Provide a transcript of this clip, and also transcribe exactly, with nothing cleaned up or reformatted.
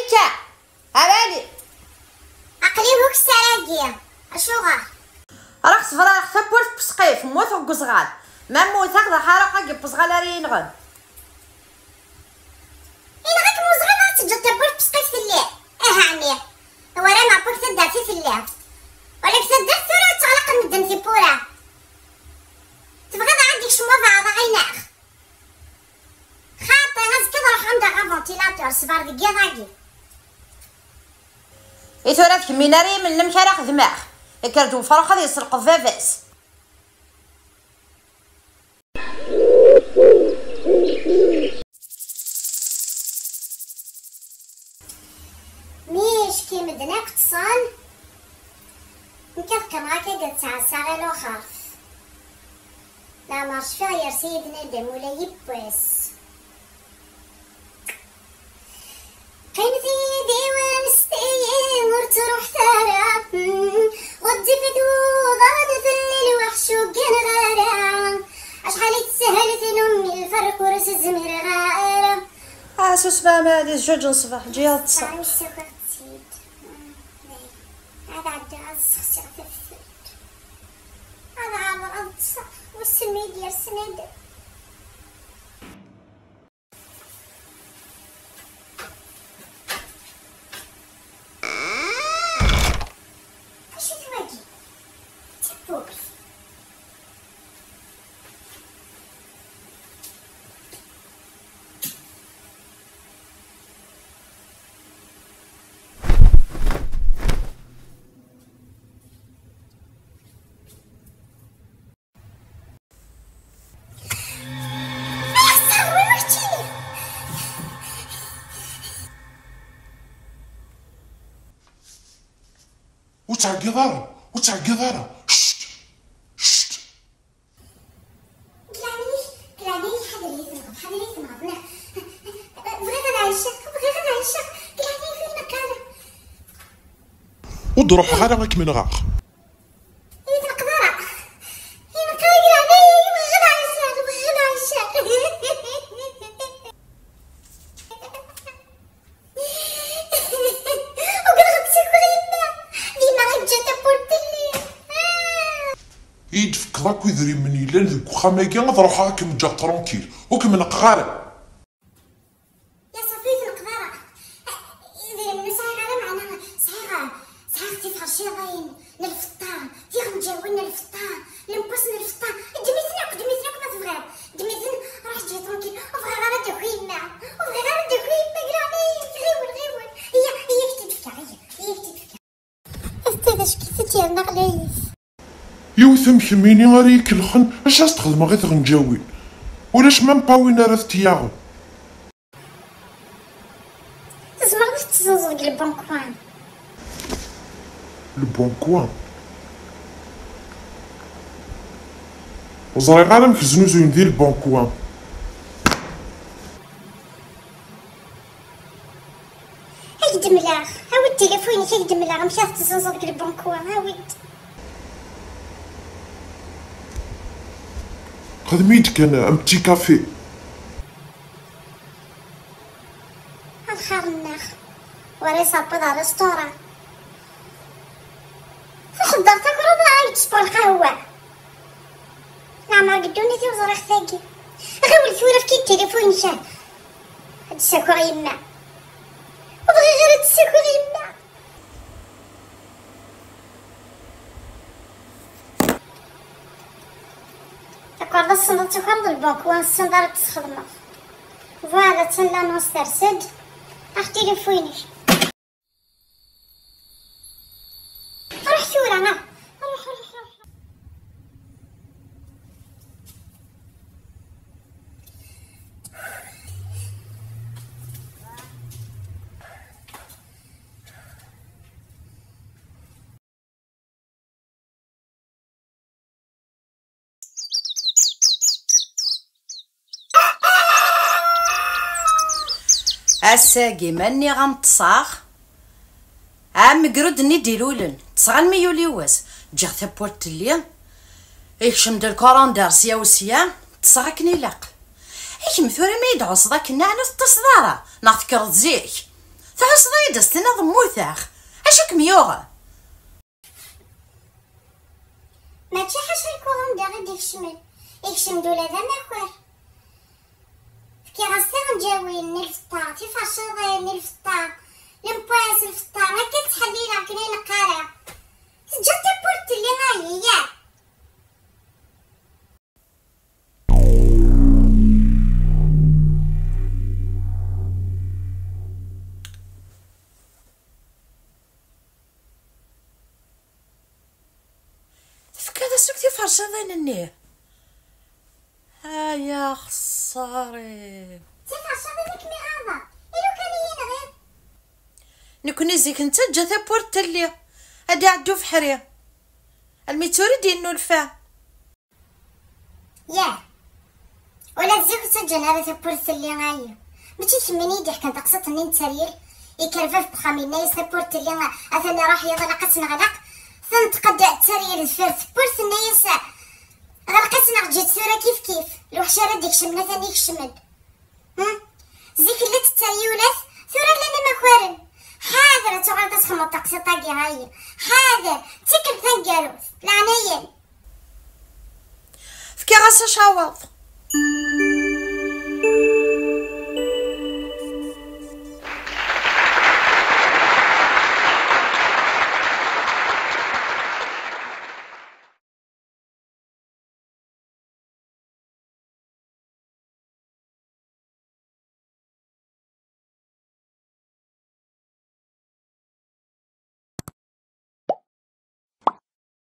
Ka, awali. Aql-i ukessar-agi. Acuɣer? Rax sefraɣ tawwurt n wesqif, mmuteɣ deg uzɣal. Ma mmuteɣ, d aḥaraq-agi n wezɣal ara yi-nɣen. Yenɣa-kem wezɣal, ad teǧǧeḍ tawwurt n wesqif telli? Aha, ɛni? Wara neɣ deg taddart i telliḍ? Wala deg taddart tura ad tt-ɣlaqen medden tiwwura. Tebɣiḍ ad d-ikcem wabeɛḍ aɣ-ineɣ? Xaṭi, azekka ad ruḥeɣ anda ɣer ventilateur, ṣber deg yiḍ-agi. I tura d kemmini ara yemlen amek ara xedmeɣ. Yekker-d wefrux ad yesselqeḍ baba-s. Mi cki medden akk ṭṭsen, nekk ad qqimeɣ akka ad ttɛassaɣ i luxert. Leɛmer cfiɣ yers-iyi-d nadam ula yiwwas. Qqim tidi-w anest-iyi, ur ttruḥet ara. Ɣezzifet wuḍan fell-i, lweḥc ur gganeɣ ara. Acḥal i teshel tnumi, lferq ur s-zmireɣ ara. Ah, susem a Mali, zjuj n ṣṣbeḥ, ǧǧiɣ ṭṭseɣ. Ad ɛeddiɣ ad ssexsiɣ tafsut. Ad ɛerḍeɣ ad ṭṭseɣ, wissen ma i d-yersen ad Acu-t wagi? D tawwurt. Ur ttɛeggiḍ ara, ur ttɛeggiḍ ara. Cct! Cct! Granit, granit, ḥader-iyi temɣeḍ, ḥader-iyi temɣeḍ, neɣ bɣiɣ ad ɛiceɣ, bɣiɣ ad ɛiceɣ, granit, ur neqqar. Ur d-ruḥeɣ ara ad kem-nɣeɣ. Ur tneqqeḍ ara. Ur neqqar i granit, bɣiɣ ad ɛiceɣ, bɣiɣ ad ɛiceɣ. Ugaɣ ad tt-akeɣ yemma. Yemma ad ǧǧeɣ tawwurt-nni. I yi-d-tefkeḍ akk idrimen yellan deg uxxam-agi, ad ruḥeɣ ad kem-ǧǧeɣ tranquille. Ur kem-neqqeɣ ara. Ya ṣafi, ur tneqqeḍ ara. Idrimen ur sɛiɣ ara, meɛna sɛiɣ, sɛiɣ tiferciḍin n lfeṭṭa, tiɣenǧawin n lfeṭṭa, lempas n lfeṭṭa. Ddem-iten akk, ddem-iten akk ma tebɣiḍ. Ddem-iten, ruḥ ǧǧi tranquille. Ur bɣiɣ ara ad d-taki yemma. Ur bɣiɣ ara ad d-taki yemma. Granit, ɣiwel, ɣiwel. Iyya, iyya, ad k-t-id-fkeɣ, iyya, iyya, ad k-t-id-fkeɣ. Ad t-id-fkeɣ, yerna ɣlayet. Yiwet am kemmini ara yi-kellxen, acu as-txedmeɣ i tɣenǧawin? Ulac même pas win ara t-yaɣen. Tzemreḍ ad tettẓaẓeḍ deg Le Bon Coin. Le Bon Coin? Ur ẓriɣ ara amek znuzuyen di Le Bon Coin. Ad k-d-mleɣ. Awi-d tilifun-ik, ad k-d-mleɣ amek ara tettẓaẓeḍ deg Le Bon Coin. Awi-d. Xdem-iyi-d kan un petit café. A lxir-nneɣ, wara iserbeḍ ar restaurant. Txeddeṛ takraḍ, ay d-tesbeṛ lqahwa. Leɛmer deg ddunit-iw ẓriɣ tagi. Ɣiwel tura, efk-iyi-d tilifun-ik. Ad d-ssakiɣ yemma. Ur bɣiɣ ara ad d-ssakiɣ yemma. Takerḍa tessneḍ ad tukareḍ, Le Bon Coin tessneḍ ara ad tt-tesxedmeḍ. Voilà, attan l'annonce ters-d. Ax tilifun-ik. Ruḥ tura, ah. Ruḥ, ruḥ, ruḥ. Ass-agi, ma nniɣ-am ṭṭseɣ, ɛemmegrud-nni d-ilulen, ṭṭseɣ almi yuli wass, ǧǧiɣ tawwurt telli, ikcem-d lkurandar sya u sya, ṭṭseɣ akken ilaq. I kemm tura ma yi-d-ɛusseḍ akken, ɛni ur teṭṭiseḍ ara, neɣ tekkreḍ zik? Tɛusseḍ-iyi-d ad s-tiniḍ mmuteɣ? Acu kem-yuɣen? Mačči ḥaca lkuɣum daɣ i d-ikecmen, ikcem-d ula d amakar. Fkiɣ-as tiɣenǧawin n lfeṭṭa, tifaciḍin n lfeṭṭa, lemwas lfeṭṭa, akka ttḥellileɣ akken ay neqqar. Teǧǧiḍ tawwurt telli ayi, ya? Tefkiḍ-as akk tiferciḍin-nni? Ay axeṣṣar-iw! D tiferciḍin i kem-iɣaḍen, i lukan i yi-nɣiḍ. Nekni zik nettaǧǧa tawwurt telli, ad d-iɛeddu ubeḥri. Almi d tura i d-yennulfa. Yah, ula d zik ur ttaǧǧan ara tawwurt telli ayi. Mačči d kemmini i d-iḥkan taqsiṭ-nni n tteryel? Ikker bab n uxxam, yenna-yas tawwurt telli, atan iruḥ yiḍ, ilaq ad tt-neɣleq. Tenṭeq-d tteryel deffir tewwurt, tenna-yas: "Ɣleq-itt neɣ eǧǧ-itt tura kif kif. Lweḥc ara d-ikecmen, atan ikecmen." Hmm? Zik llant tteryulat, tura llan imakaren. Ḥader ad tuɣaleḍ ad txedmeḍ taqsiṭ-agi, ayi. Ḥader, d tikkelt taneggarut, leɛnaya-m. Fkiɣ-as acawaḍ.